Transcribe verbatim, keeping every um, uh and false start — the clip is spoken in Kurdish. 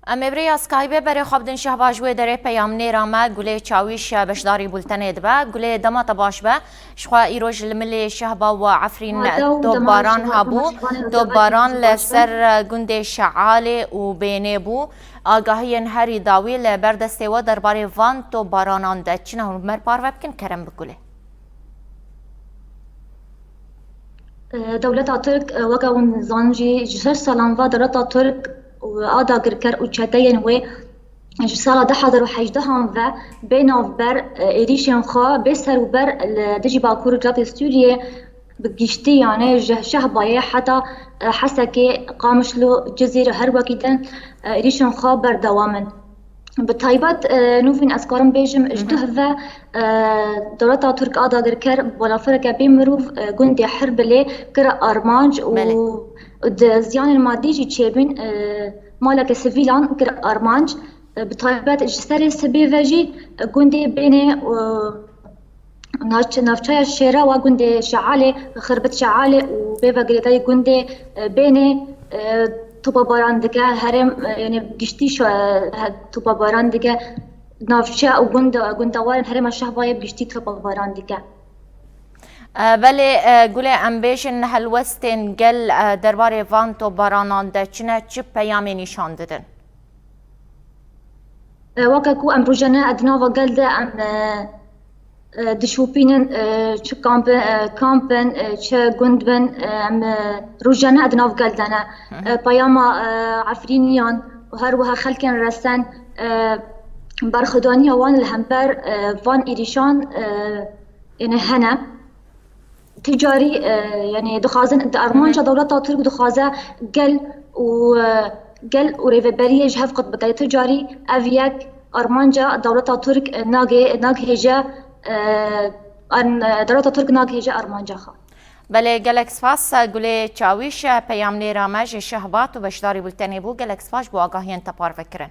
Em ê bi rêya Skype berê xwe bidin Şehba ji wê derê peyamnêra me Gulê Çawîş beşdarî bultenê dibe. Gulê, dema te baş be. Ji xwe îro ji li milê Şehba û Efrîn topbaran habû. Topbaran li ser gundê Şealê û Bênê bû. Agahiyên herî dawî li ber destê we derbarê van topbaranan de çi ne? Hûn bi me re parve bikin, kerem bi Gulê. Dewleta Tirk, weke hûn zanin jî, ji şeş salan ve dewleta Tirk a dagirker û çeteyên wê ji sala du hezar û hejdehan ve bê navber êrîşên xwe bê ser û ber li dijî Bakur û Rojhilatê Sûriyê bi giştî, yani ji Şehbayê heta Hesekê, Qamişlo, Cizîr, her wekî din êrîşên xwe berdewam in. Bi taybet, e, nûvîn ez karim bêjim, ji duh ve, e, dewleta Tirk a dagirker balafireke bê mirov, e, gundê Hirbilê kir armanc û Belê. Di ziyanên madî jî çêbîn, e, maleke sivîlan kir armanc. E, bi taybet ji serê sibê ve jî, e, gundê Bênê, e, Navç-, navçeya Şêra wa gundê Şealê, Xirbit Şealê û bê ve girêdayî gundê, e, Bênê, e, topabaran dike, herêm, e, yani giştî şa-, he-, topabaran dike, navçe û gund-, gundewarên herêma Şehbayê bi giştî topabaran dike. E, belê, e, Gulê, em bêjin helwestên gel, e, derbarê van topbaranan de çi ne, çi peyamê nîşan didin? E, weke ku em rojane di nava gel de em, e, e, dişopînin, e, çi kamp, e, kamp in, e, çi gund bin, e, em, e, rojane di nav gel de ne. Hı hı. E, peyama, e, Efrîniyan û her wiha xelkên resen, e, berxwedaniya wan li hember, e, van êrîşan, e, yani hene. Ti carî, e, yani dixwazin, di armanca Hı hı. dewleta Tirk dixwaze gel û, e, gel û rêveberiyê ji hev qut bike. Ti carî ev yek armanca dewleta Tirk, e, nagê-, naghêje, e, an-, e, dewleta Tirk naghêje armanca xwe. Belê, gelek spas, e, Gulê Çawîş, e, peyamnêra me ji Şehbat û beşdarî bultenê bû. Gelek spas ji bo agahiyên te parve kirin.